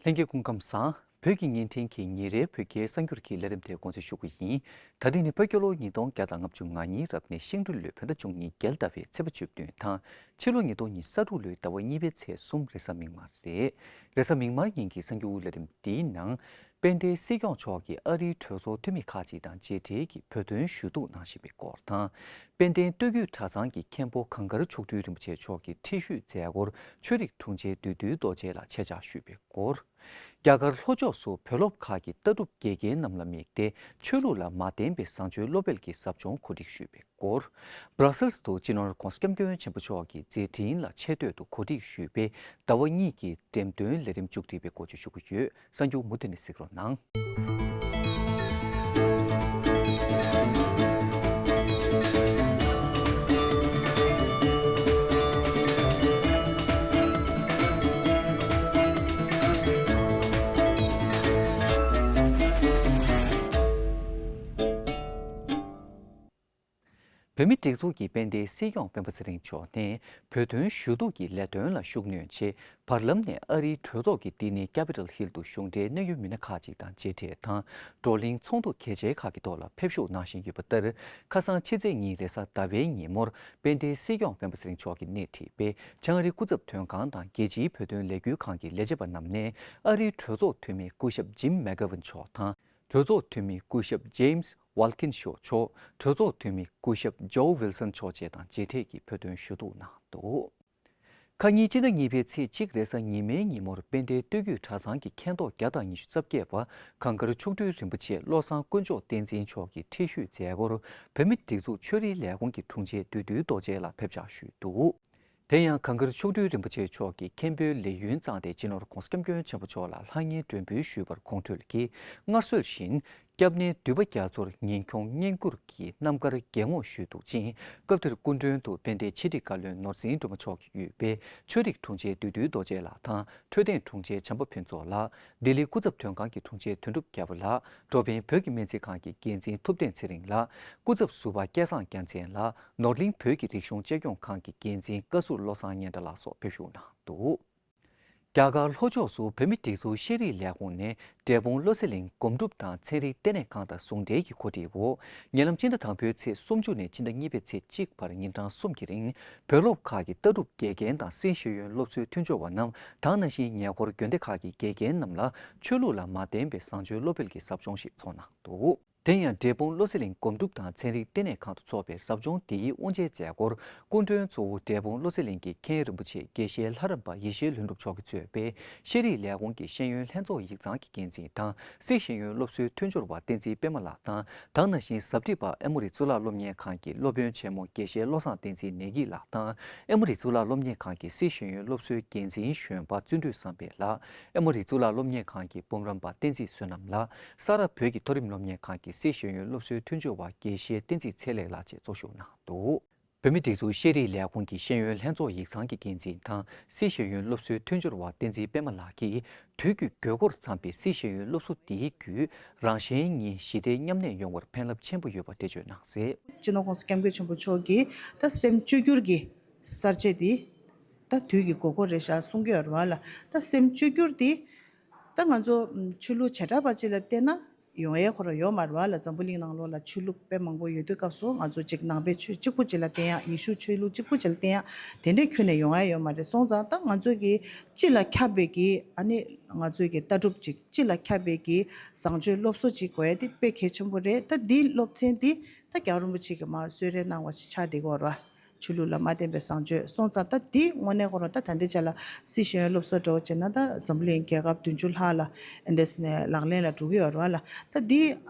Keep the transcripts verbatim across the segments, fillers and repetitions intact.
ལྷན་རྒྱས་སྐུ་ཁམས་བཟང་། བོད་ཀྱི་བརྙན་འཕྲིན་གྱི་ཉིན་རེའི་བོད་སྐད་གསར་འགྱུར་གྱི་ལས་རིམ་དེ་འགོ་འཛུགས་ཞུ་གི་ཡིན། ད་རིང་ནི་བོད་རྒྱལ་ལོ་ཉིས་སྟོང་བརྒྱ་དང་ལྔ་བཅུ་ང་གཉིས་རབ་གནས་ཤིང་སྦྲུལ་ལོའི་བོད་ཟླ་བཅུ་གཉིས་རྒྱལ་ཟླ་བའི་ཚེས་པ་བཅུ་བདུན་དང་། ཕྱི་ལོ་ཉིས་སྟོང་ཉི་ཤུ་རྩ་དྲུག་ལོའི་ཟླ་བ་གཉིས་པའི་ཚེས་གསུམ་རེས་གཟའ་མིག་དམར་རེད། རེས་གཟའ་མིག་དམར་ཉིན་གྱི་གསར་འགྱུར་ལས་རིམ་འདིའི་ནང་། དཔལ་ལྡན་སྲིད་སྐྱོང་མཆོག་གིས་ཨ་རིའི་གྲོས་ཚོགས་འཐུས་མི་ཁག་ཅིག་དང་མཇལ་འཕྲད་ཀྱིས་བོད་དོན་ཞུ་གཏུག་གནང་བཞིན་པའི་སྐོར་དང་། དཔལ་ལྡན་སྟོད་རྒྱུད་གྲྭ་ཚང་གི་མཁན་པོ་གངས་དཀར་མཆོག་སྤྲུལ་རིན་པོ་ཆེ་མཆོག་གི་ཁྲི་བཞུགས་མཛད་སྒོར་ཆོས་རིག་དྲུང་ཆེ་བདུད་འདུལ་རྡོ་རྗེ་ལགས་ཆེད་བཅར་ཞུས་པའི་སྐོར། རྒྱ་གར་ལྷོ་ཕྱོགས་སུ་བོད་སློབ་ཁག་གིས་ལྟ་གྲུབ་དགེ་རྒན་རྣམས་ལ་དམིགས་ཏེ་ཆོས་ལུགས་ལ་མ་བརྟེན་པའི་བཟང་སྤྱོད་སློབ་སྤེལ་གྱི་ཟབ་སྦྱོང་གོ་སྒྲིག་ཞུས་པའི་སྐོར། སྦྲ་སེལ་དུ་སྤྱི་ནོར་༧གོང་ས་༧སྐྱབས་མགོན་ཆེན་པོ་མཆོག་གི་མཛད་འཕྲིན་ལ་ཆེ་བསྟོད་དུ་གོ་སྒྲིག་ཞུས་པའི་ཟླ་བ་གཉིས་ཀྱི་འགྲེམས་སྟོན་ལས་རིམ་མཇུག་སྒྲིལ་བའི་སྐོར་བརྗོད་ཞུ་གི་ཡོད། གསར་འགྱུར་མུ་མཐུད་ནས་གཟིགས་རོགས་གནང་། བོད་མིའི་སྒྲིག་འཛུགས་ཀྱི་དཔལ་ལྡན་སྲིད་སྐྱོང་སྤེན་པ་ཚེ་རིང་མཆོག་ནས་བོད་དོན་ཞུ་གཏུག་གི་ལས་དོན་ལ་ཤུགས་སྣོན་ཆེད། བར་ལམ་ནས་ཨ་རིའི་གྲོས་ཚོགས་ཀྱི་འདི་ནི་Capitol Hill་དུ་གཞུང་འབྲེལ་གནད་ཡོད་མི་སྣ་ཁག་ཅིག་དང་མཇལ་འཕྲད་དང་། བགྲོ་གླེང་ཚོགས་འདུ་གལ་ཆེ་ཁག་གི་ཐོག་ལ་ཕེབས་ཞུགས་གནང་བཞིན་ཡོད་པ་ལྟར། ཁ་སང་ཕྱི་ཚེས་གཉིས་རེས་གཟའ་ཟླ་བའི་ཉིན་མོར་དཔལ་ལྡན་སྲིད་སྐྱོང་སྤེན་པ་ཚེ་རིང་མཆོག་གིས་སྣེ་ཁྲིད་པའི་བྱང་ཨ་རི་སྐུ་ཚབ་དོན་ཁང་དང་རྒྱལ་སྤྱིའི་བོད་དོན་ལས་འགུལ་ཁང་གི་ལས་བྱེད་པ་རྣམས་ནས་ཨ་རིའི་གྲོས་ཚོགས་འཐུས་མི་སྐུ་ཞབས་ཇིམ་མེག་གྷ་ཝིན་མཆོག་དང་། གྲོས་ཚོགས་འཐུས་མི་སྐུ་ཞབས་ཇེམ་སི་ཝལ་ཀིན་ཤོ་མཆོག་གྲོས་ཚོགས་འཐུས་མི་སྐུ་ཞབས་ཇོ་ཝིལ་སོན་མཆོག་བཅས་དང་མཇལ་འཕྲད་ཀྱིས་བོད་དོན་ཞུ་གཏུག་གནང་འདུག་ཁ་ཉིན་སྤྱི་ཟླ་གཉིས་པའི་ཚེས་གཅིག་རེས་གཟའ་ཉི་མའི་ཉིན་མོར་དཔལ་ལྡན་སྟོད་རྒྱུད་གྲྭ་ཚང་གི་མཁན་ཐོག་བརྒྱ་དང་ཉི་ཤུ་རྩ་བརྒྱད་པ་གངས་དཀར་མཆོག་སྤྲུལ་རིན་པོ་ཆེ་བློ་བཟང་དཀོན་མཆོག་བསྟན་འཛིན་མཆོག་གི་ཁྲི་བཞུགས་མཛད་སྒོར་བོད་མིའི་སྒྲིག་འཛུགས་ཆོས་རིག་ལས་ཁུངས་ཀྱི་དྲུང་ཆེ་བདུད་འདུལ་རྡོ་རྗེ་ལགས་ཕེབས་བཅར་ཞུས་འདུག་དེ་ཡང་གངས་དཀར་མཆོག་སྤྲུལ་རིན་པོ་ཆེ་མཆོག་གིས་མཁན་པོའི་ལས་ཡུན་བསྩངས་ཏེ་སྤྱི་ནོར་༧གོང་ས་༧སྐྱབས་མགོན་ཆེན་པོ་མཆོག་ལ་ལྷང་ངེར་མགྲོན་འབོད་ཞུས་པར་ཁོང་ཁྲོ་གིས་སྔར་སྲོལ་བཞིན། སྐྱབས་གནས་འདུས་པ་རྒྱ་མཚོར་ཉིན་གུང་བསྙེན་བཀུར་གྱི་རྣམ་དཀར་དགྱེས་སྔོག་ཞུས་འདུག་ཅིང་། སྐབས་དེར་སྐུ་མགྲོན་དུ་དཔལ་ལྡན་ཕྱི་དྲིལ་བཀའ་བློན་ནོར་འཛིན་སྒྲོལ་མ་མཆོག་ཡོད་པས། ཆོས་རིག་དྲུང་ཆེ་བདུད་འདུལ་རྡོ་རྗེ་ལགས་དང་། འཕྲོད་བསྟེན་དྲུང་ཆེ་བྱམས་པ་ཕུན་ཚོགས་ལགས། ལྡི་ལི་སྐུ་ཚབ་དོན་ཁང་གི་དྲུང་ཆེ་དོན་གྲུབ་རྒྱལ་པོ་ལགས། འགྲོ་ཕན་བོད་ཀྱི་སྨན་རྩིས་ཁང་གི་འགན་འཛིན་ཐུབ་བསྟན་ཚེ་རིང་ལགས། སྐུ་ཚབ་ཟུར་པ་སྐལ་བཟང་རྒྱལ་མཚན་ལགས། ནོར་གླིང་བོད་ཀྱི་རིག་གཞུང་གཅེས་སྐྱོང་ཁང་གི་འགན་འཛིན་བཀའ་ཟུར་བློ་བཟང་སྙན་གྲགས་ལགས་སོགས་ཕེབས་ཞུགས་གནང་འདུག་རྒྱ་གར་ལྷོ་ཕྱོགས་སུ་བོད་མིའི་སྒྲིག་འཛུགས་ཤེས་རིག་ལས་ཁུངས་ནས་འབྲས་སྤུངས་བློ་གསལ་གླིང་སྒོམ་སྒྲུབ་དང་ཚན་རིག་ལྟེ་གནས་ཁང་དང་ཟུང་འབྲེལ་གྱི་གོ་སྒྲིག་འོག་ཉེ་ལམ་སྤྱི་ཟླ་དང་པོའི་ཚེས་སུམ་ཅུ་ནས་སྤྱི་ཟླ་གཉིས་པའི་ཚེས་གཅིག་བར་ཉིན་གྲངས་གསུམ་གྱི་རིང་བོད་སློབ་ཁག་གི་ལྟ་གྲུབ་དགེ་རྒན་དང་སེ་ཤེས་ཡོན་སློབ་གསོའི་མཐུན་སྦྱོར་བ་རྣམས་དང་ནང་བཞིན་ཉེ་འཁོར་དགོན་སྡེ་ཁག་གི་དགེ་རྒན་རྣམས་ལ་ཆོས་ལུགས་ལ་མ་བརྟེན་པའི་བཟང་སྤྱོད་སློབ་སྤེལ་གྱི་ཟབ་སྦྱོང་ཞིག་ཚོགས་གནང་འདུག་དེ་ཡང་འབྲས་སྤུངས་བློ་གསལ་གླིང་སྒོམ་སྒྲུབ་དང་ཚན་རིག་ལྟེ་གནས་ཁང་དུ་འཚོགས་པའི་ཟབ་སྦྱོང་འདིའི་དབུ་འབྱེད་མཛད་སྒོར་སྐུ་མགྲོན་གཙོ་བོ་འབྲས་སྤུངས་བློ་གསལ་གླིང་གི་མཁན་རིན་པོ་ཆེ་དགེ་བཤེས་ལྷ་རམས་པ་ཡེ་ཤེས་ལྷུན་གྲུབ་མཆོག་གིས་གཙོས་པའི་ཤེས་རིག་ལས་ཁུངས་ཀྱི་ཤེས་ཡོན་ལྷན་ཚོགས་ཡིག་ཚང་གི་འགན་འཛིན་དང་སེ་ཤེས་ཡོན་སློབ་གསོའི་མཐུན་སྦྱོར་བ་བསྟན་འཛིན་པད་མ་ལགས་དང་། དེ་ནང་བཞིན་ཟབ་ཁྲིད་པ་ཨེ་མོ་རི་གཙུག་ལག་སློབ་གཉེར་ཁང་གི་སློབ་དཔོན་ཆེན་མོ་དགེ་བཤེས་བློ་བཟང་བསྟན་འཛིན་ནེ་གི་ལགས་དང་། ཨེ་མོ་རི་གཙུག་ལག་སློབ་གཉེར་ཁང་གི་སེ་ཤེས་ཡོན་སློབ་གསོའི་འགན་འཛིན་གཞོན་པ་བརྩོན་འགྲུས་བསམ་འཕེལ་ལགས། ཨེ་མོ་རི་གཙུག་ལག་སློབ་གཉེར་ཁང་གི་འབུམ་རམས་པ་བསྟན་འཛིན་བསོད་ནམས་ལགས། ས་རཱ་བོད་ཀྱི་མཐོ་རིམ་སློབ་གཉེར་ཁང་གི་སེ་ཤེས་ཡོན་སློབ་གསོའི་མཐུན་སྦྱོར་བ་དགེ་བཤེས་བསྟན་འཛིན་ཚེ་ལེགས་ལགས་བཅས་གཙོ་བཞུགས་གནང་འདུག་བོད་མིའི་སྒྲིག་འཛུགས་ཤེས་རིག་ལས་ཁུངས་ཀྱི་ཤེས་ཡོན་ལྷན་ཚོགས་ཡིག་ཚང་གི་འགན་འཛིན་དང་སེ་ཤེས་ཡོན་སློབ་གསོའི་མཐུན་སྦྱོར་བ་བསྟན་འཛིན་པད་མ་ལགས་ཀྱིས། དུས་ཀྱི་དགོས་མཁོར་འཚམ་པའི་སྲིད་ཤེས་ཡོན་སློབ་གསོ་འདིའི་བརྒྱུད་རང་གཞན་གཉིས་ཞི་བདེ་མཉམ་གནས་ཡོང་བར་ཕན་རླབས་ཆེན་པོ་ཡོད་པ་འགྲེལ་བརྗོད་གནང་གསལ། སྤྱི་ནོར་༧གོང་ས་༧སྐྱབས་མགོན་ཆེན་པོ་མཆོག་གིས་ད་སེམས་བཅོས་བསྒྱུར་གྱི་གསར་བརྗེ་འདི་ད་དུས་ཀྱི་དགོས་མཁོ་རེད་ཤག་གསུང་གི་ཡོད་རེད་བ་ལ། ད་སེམས་བཅོས་བསྒྱུར་འདི་ད་ང་ཚོ་ཆོས་ལུགས་བྱེ་བྲག་པ་ཅིག་ལ་བལྟས་ན་ཡོང་ཡས་ཁོ་རང་ཡོད་མ་རེད་བ་ལ། འཛམ་བུ་གླིང་ནང་ལོགས་ལ་ཆོས་ལུགས་དཔེ་མང་པོ་ཡོད་དུས་སྐབས་སུ་ང་ཚོ་ཅིག་ནང་པའི་ཆོས་གཅིག་པུ་ཅིག་ལ་བལྟས་ཡ། ཡེ་ཤུ་ཆོས་ལུགས་གཅིག་པུ་ཅིག་ལ་བལྟས་ཡ། དེ་འདྲའི་ཁྱོན་ནས་ཡོང་ཡ་ཡོད་མ་རེད། སོང་ཙང་ད་ང་ཚོ་གི་སྤྱི་ལ་ཁྱབ་པའི་གི་ཨ་ནི་ང་ཚོའི་གི་ལྟ་གྲུབ་ཅིག་སྤྱི་ལ་ཁྱབ་པའི་གི་བཟང་སྤྱོད་སློབ་གསོ་ཅིག་དགོས་ཡ་དེ་དཔེ་གལ་ཆེན་པོ་རེད། ད་འདིའི་སློབ་ཚན་འདི་ད་རྒྱལ་བ་རིན་པོ་ཆེ་གིས་མར་གསོལ་རས་གནང་བ་ཞིག་ཆགས་བསྡད་ཀྱི་ཡོད་རེད་བ། ཆོས་ལུགས་ལ་མ་བརྟེན་པའི་བཟང་སྤྱོད་སོང་ཙང་ད་འདི་དངོས་གནས་ཁོ་རང་ད་ད་ལྟའི་ཆ་ལ་སྲིད་ཤེས་ཡོན་སློབ་གསོ་འདྲ་བོ་བྱས་ན་ད་འཛམ་གླིང་རྒྱལ་ཁབ་བདུན་ཅུ་ལྷག་ལ་ཨེ་འདྲས་ནས་ལག་ལེན་ལ་འགྲོ་གི་ཡོད་རེད་བ་ལ། ད་འདི་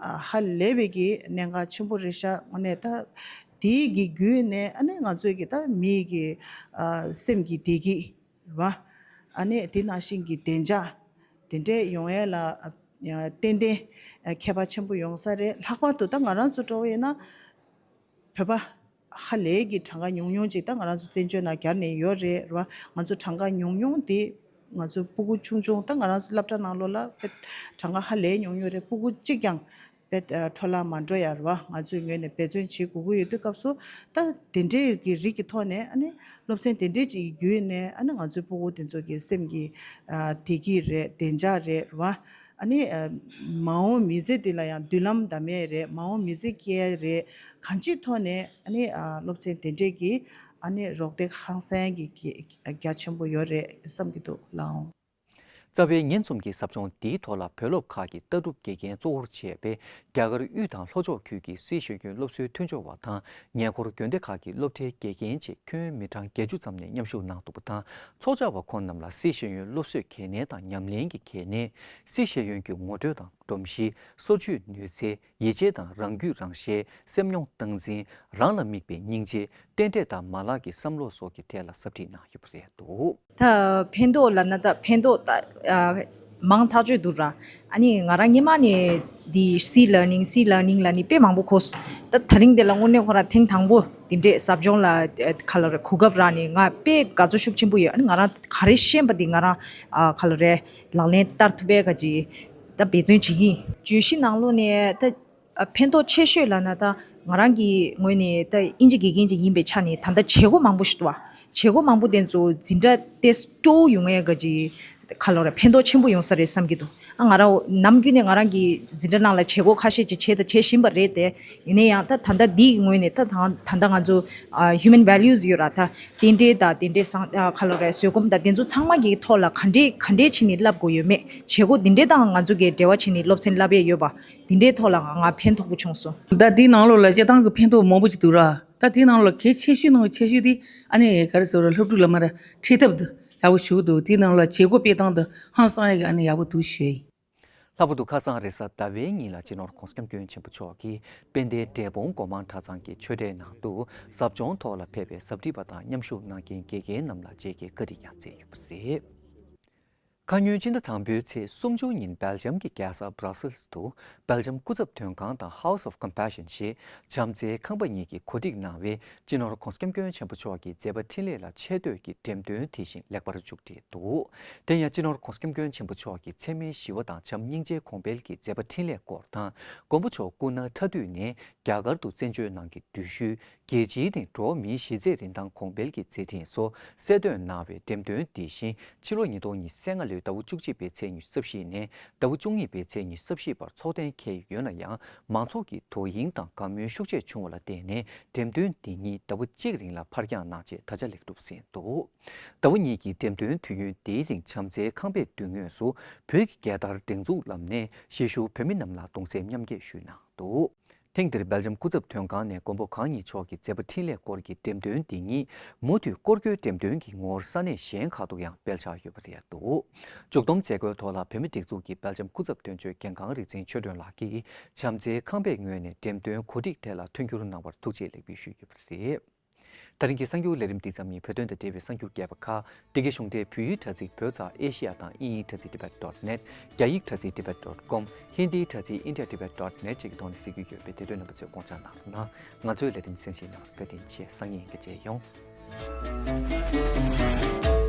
ཧ་ལས་པའི་གི་གནད་འགག་ཆེན་པོ་རེད་ཤག་དངོས་གནས་ད་འདི་གི་བརྒྱུད་ནས་ཨ་ནི་ང་ཚོའི་གི་ད་མིའི་གི་སེམས་ཀྱི་བདེ་སྐྱིད་རེད་བ། ཨ་ནི་དེ་ནང་བཞིན་གྱི་བདེ་འཇགས་དེ་འདྲས་ཡོང་ཡས་ལ་ཏན་ཏན་ཁྱད་པར་ཆེན་པོ་ཡོང་ས་རེད། ལྷག་པར་དུ་ད་ང་རང་ཚོ་འདྲ་བོ་ཡིན་ན་བོད་པ་ཧ་ལས་ཀྱི་གྲངས་ཀ་ཉུང་ཉུང་ཅིག་ད་ང་རང་ཚོ་བཙན་བྱོལ་ནང་གྱར་ནས་ཡོད་རེད་རེད་བ། ང་ཚོ་གྲངས་ཀ་ཉུང་ཉུང་དེ་ང་ཚོ་སྤུ་གུ་ཆུང་ཆུང་ད་ང་རང་ཚོ་སློབ་གྲྭ་ནང་ལོགས་ལ་གྲངས་ཀ་ཧ་ལས་ཉུང་ཉུང་རེད། སྤུ་གུ་གཅིག་ཀྱང་ དཔེ་འཕྲོ་བརླག་མ་འགྲོ་ཡ་རེད་བ། ང་ཚོའི་ངོས་ནས་འབད་བརྩོན་བྱེད་དགོས་ཀྱི་ཡོད་དུས་སྐབས་སུ། ད་དེ་འདྲའི་གི་རིགས་ཀྱི་ཐོག་ནས་ཨ་ནི་སློབ་ཚན་དེ་འདྲའི་ཅིག་བརྒྱུད་ནས་ཨ་ནི་ང་ཚོའི་སྤུ་གུ་དེ་ཚོ་གི་སེམས་ཀྱི་ཨ་བདེ་སྐྱིད་རེད། བདེ་འཇགས་རེད་བ། ཨ་ནི་ཨ་མ་འོངས་མི་ཚེ་འདི་ལ་ཡང་མདུན་ལམ་འདམ་ཡས་རེད། མ་འོངས་མི་ཚེ་སྐྱེལ་ཡས་རེད། གང་ཅིའི་ཐོག་ནས་ཨ་ནི་ཨ་སློབ་ཚན་དེ་འདྲས་ཀྱི་ཨ་ནི་རོགས་འདེགས་ཧང་སང་གི་གི་རྒྱ་ཆེན་པོ་ཡོད་རེད་བསམ་གྱི་འདུག་ལགས། རྩ་བའི་ཉིན་གསུམ་གྱི་ཟབ་སྦྱོང་འདིའི་ཐོག་ལ་བོད་སློབ་ཁག་གི་ལྟ་གྲུབ་དགེ་རྒན་གཙོ་བོར་བྱས་པའི་རྒྱ་གར་དབུས་དང་ལྷོ་ཕྱོགས་ཁུལ་གྱི་སི་ཤེས་ཡོན་སློབ་གསོའི་མཐུན་ཕྱོགས་པ་དང་ཉེ་འཁོར་དགོན་སྡེ་ཁག་གི་སློབ་གྲྭའི་དགེ་རྒན་བཅས་ཁྱོན་མི་གྲངས་བརྒྱད་ཅུ་ཙམ་ནས་མཉམ་ཞུགས་གནང་འདུག་པ་དང་། ཚོགས་བཅར་བ་ཁོང་རྣམས་ལ་སི་ཤེས་ཡོན་སློབ་གསོའི་གལ་གནད་དང་ཉམས་ལེན་གྱི་གལ་གནད། སི་ཤེས་ཡོན་གྱི་ངོ་སྤྲོད་དང་སྒྲོམ་གཞི། སོར་ཆུད་ནུས་རྩལ། ཡིད་ཆེས་དང་རང་རྒྱུད་རང་ཤེས། སེམས་མྱོང་སྟངས་འཛིན། རང་ལ་དམིགས་པའི་སྙིང་རྗེ། རྟེན་འབྲེལ་དང་མ་ལག་གི་བསམ་བློ་སོགས་ཀྱི་ཐད་ལ་ཟབ་ཁྲིད་གནང་ཡོད་པ་རེད་འདུག་ད་ཕན་ཐོགས་ལབ་ན་ད་ཕན་ཐོགས་ད་ཨ་མང་ཐག་ཆོད་འདུག་ར། ཨ་ནི་ང་རང་སྔོན་མ་ནས་འདི་སི་ལར་ནིང་སི་ལར་ནིང་ལབ་ནི་དཔེ་མང་པོ་གོ་སོང་། ད་ད་རིང་འདི་ལ་དངོས་གནས་ཁོ་རང་ཐེངས་དང་པོ་འདི་འདྲས་ཟབ་སྦྱོང་ལ་ཨ་ག་ལ་རེད་གོ་སྐབས་རག་ནས་ང་དཔེ་དགའ་ཚོར་ཤུགས་ཆེན་པོ་ཡོད། ཨ་ནི་ང་རང་ག་རེ་ཤེས་པ་འདི་ང་རང་ཨ་ག་ལ་རེད། ལག་ལེན་བསྟར་ཐུབ་པའི་ག་ཅིག་ད་འབད་བརྩོན་བྱེད་ཀྱི་ཡིན། བརྗོད་གཞི་ནང་ལོགས་ནས་ད་ཕན་ཐོགས་ཆེ་ཤོས་ལབ་ན་ད་ང་རང་གི་ངོས་ནས་ད་དབྱིན་ཇི་དགེ་རྒན་ཅིག་ཡིན་པའི་ཆ་ནས་ད་ལྟ་བྱེད་སྒོ་མང་པོ་ཞིག་འདུག་བ། བྱེད་སྒོ་མང་པོ་དེ་ཚོ་འཛིན་གྲྭ་དེ་སྤྲོ་བོ་ཡོང་ཡས་ག་ཅིག་ག་ལ་རེད་ཕན་ཐོགས་ཆེན་པོ་ཡོང་ས་རེད་བསམ་གྱི་འདུག་ཨ་ང་རང་ནམ་རྒྱུན་ནས་ང་རང་གི་འཛིན་གྲྭ་ནང་ལ་བྱེད་སྒོ་ཁ་ཤས་ཅིག་བྱས་དང་བྱེད་བཞིན་པ་རེད་དེ། ཡིན་ན་ཡང་ད་ད་ལྟ་འདིའི་ངོས་ནས་ད་ད་ད་ལྟ་ང་ཚོ་ཨ་human values་ཡོད་ར། ད་རྟེན་འབྲེལ་དང་རྟེན་འབྲེལ་བཟང་ཨ་ག་ལ་རེད་བཟོད་སྒོམ་དང་དེ་ཚོ་ཚང་མ་གི་ཐོག་ལ་ག་འདྲས་ག་འདྲས་བྱས་ནས་བསླབ་དགོས་ཡོད་མེད། བྱེད་སྒོ་འདི་འདྲས་དང་ང་ཚོ་གི་འབྲེལ་བ་བྱས་ནས་སློབ་ཚན་བསླབ་ཡས་ཡོད་པ། འདི་འདྲས་ཐོག་ལ་ང་ང་ཕན་ཐོགས་པོ་བྱུང་སོང་། ད་དེའི་ནང་ལོགས་ལ་སྤྱིར་བཏང་གི་ཕན་ཐོགས་མང་པོ་ཅིག་འདུག་ར། ད་དེའི་ནང་ལོགས་གལ་ཆེ་ཤོས་ནང་གི་ཆེ་ཤོས་དེ་ཨ་ནི་ག་རེ་ཟེར་ར་སློབ་ཕྲུག་ལ་མར་ཁྲིད་ཐབས་དེ་ཡག་པོ་ཞུ་གི་འདུག་དེའི་ནང་ལ་བྱེད་སྒོ་སྤེལ་སྟངས་དེ་ཧང་སང་ཡག་གི་ཨ་ནི་ཡག་པོ་འདུག་ཞུ་ཡ་ཡིན། ལྷག་པར་དུ་ཁ་སང་རེས་གཟའ་ཟླ་བའི་ཉིན་ལ་སྤྱི་ནོར་༸གོང་ས་༸སྐྱབས་མགོན་ཆེན་པོ་མཆོག་གིས་དཔལ་ལྡན་འབྲས་སྤུངས་སྒོ་མང་གྲྭ་ཚང་གི་ཆོས་གྲྭའི་ནང་དུ་ཟབ་སྦྱོང་ཐོག་ལ་ཕེབས་པའི་ཟབ་ཁྲིད་པ་དང་མཉམ་ཞུགས་གནང་མཁན་དགེ་རྒན་རྣམས་ལ་མཇལ་ཁའི་བཀའ་དྲིན་ཡང་སྩལ་ཡོད་པ་རེད། ཁ་སྔོན་སྤྱི་ཟླ་དང་པོའི་ཚེས་སུམ་ཅུ་ཉིན་སྦེལ་ཇམ་གྱི་རྒྱལ་ས་Brussels་དུ་སྦེལ་ཇམ་སྐུ་ཚབ་དོན་ཁང་དང་House of Compassion་ཞེས་བྱམས་བརྩེའི་ཁང་པ་གཉིས་ཀྱིས་གོ་སྒྲིག་གནང་བའི་སྤྱི་ནོར་༸གོང་ས་༸སྐྱབས་མགོན་ཆེན་པོ་མཆོག་གི་མཛད་པ་འཕྲིན་ལས་ལ་ཆེ་བསྟོད་ཀྱི་འགྲེམས་སྟོན་དེ་བཞིན་ལེགས་པར་མཇུག་སྒྲིལ་འདུག་དེ་ཡང་སྤྱི་ནོར་༸གོང་ས་༸སྐྱབས་མགོན་ཆེན་པོ་མཆོག་གི་འཚེ་མེད་ཞི་བ་དང་བྱམས་སྙིང་རྗེའི་གོང་འཕེལ་གྱི་མཛད་པ་འཕྲིན་ལས་སྐོར་དང་མགོན་པོ་མཆོག་སྐུ་ན་ཕྲ་དུས་ནས་རྒྱ་གར་དུ་བཙན་བྱོལ་ནང་གི་འགྲུལ་བཞུད། རྒྱལ་སྤྱིའི་སྟེང་འགྲོ་བ་མིའི་གཞི་རྩའི་རིན་ཐང་གོང་འཕེལ་གྱི་མཛད་འཕྲིན་སོགས་གསལ་སྟོན་གནང་བའི་འགྲེམས་སྟོན་འདི་བཞིན་ཕྱི་ལོ་ཉིས་སྟོང་ཉི་ཤུ་རྩ་ལྔ་ལོའི་ཟླ་བ་བཅུ་གཅིག་པའི་ཚེས་ཉི་ཤུ་རྩ་བཞི་ནས་ཟླ་བ་བཅུ་གཉིས་པའི་ཚེས་ཉི་ཤུ་རྩ་བཞི་བར་ཚོགས་གཏན་འཁེལ་ཡོད་ན་ཡང་མང་ཚོགས་ཀྱི་དོ་དབྱིངས་དང་དགའ་མོས་ཤུགས་ཆེ་བྱུང་བ་ལ་བརྟེན་ནས་འགྲེམས་སྟོན་འདི་ཉིད་ཟླ་བ་གཅིག་རིང་ལ་ཕར་འགྱངས་གནང་རྗེས་ད་ཆ་ལེགས་གྲུབ་ཟིན་འདུག་ཟླ་བ་གཉིས་ཀྱི་འགྲེམས་སྟོན་དུས་ཡུན་འདིའི་རིང་བྱམས་བརྩེའི་ཁང་པའི་མདུན་ངོས་སུ་བོད་ཀྱི་རྒྱལ་དར་སྒྲེང་འཛུགས་ལམ་ནས་གཞིས་བཞུགས་བོད་མི་རྣམས་ལ་གདུང་སེམས་མཉམ་སྐྱེད་ཞུས་གནང་འདུག་ཐེངས་འདིར་སྦེལ་ཇམ་སྐུ་ཚབ་དོན་ཁང་ནས་མགོན་པོ་གང་ཉིད་མཆོག་གི་མཛད་པ་འཕྲིན་ལས་སྐོར་གྱི་འགྲེམས་སྟོན་འདི་ཉིད་མུ་མཐུད་སྐོར་སྐྱོད་འགྲེམས་སྟོན་གྱི་ངོ་བོར་ས་གནས་གཞན་ཁག་ཏུ་ཡང་སྤེལ་འཆར་ཡོད་པ་རེད་འདུག །མཇུག་བསྡོམས་མཛད་སྒོའི་ཐོག་ལ་བོད་མིའི་སྒྲིག་འཛུགས་ཀྱི་སྦེལ་ཇམ་སྐུ་ཚབ་དོན་གཅོད་རྒན་ཁང་རིག་འཛིན་ཆོས་སྒྲོན་ལགས་ཀྱིས་བྱམས་བརྩེའི་ཁང་པའི་ངོས་ནས་འགྲེམས་སྟོན་གོ་སྒྲིག་ཐད་ལ་མཐུན་འགྱུར་གནང་བར་ཐུགས་རྗེ་ལེགས་འབུལ་ཞུས་ཡོད་པ་རེད། ད་རིང་གི་གསར་འགྱུར་ལས་རིམ་འདི་ཙམ་ཡིན། བོད་དོན་དང་འབྲེལ་བའི་གསར་འགྱུར་རྒྱས་པ་ཁག་འདི་གའི་གཞུང་འབྲེལ་བོད་ཡིག་དྲ་ཚིགས་བོད་དང་ཨེ་ཤི་ཡ་དང་དབྱིན་ཡིག་དྲ་ཚིགས་tibet dot net། རྒྱ་ཡིག་དྲ་ཚིགས་tibet dot com། ཧིན་དིའི་དྲ་ཚིགས་india tibet dot net་བཅས་ཀྱི་ཐོག་ནས་གཟིགས་རྒྱུ་ཡོད་པས་དེ་དོན་རྣམ་པ་ཚོས་དགོངས་འཇགས་གནང་རོགས་གནང་། ང་ཚོའི་ལས་རིམ་གསན་གཟིགས་གནང་བར་བཀའ་དྲིན་ཆེ། སང་ཉིན་ཡང་བསྐྱར་མཇལ་ཡོང་།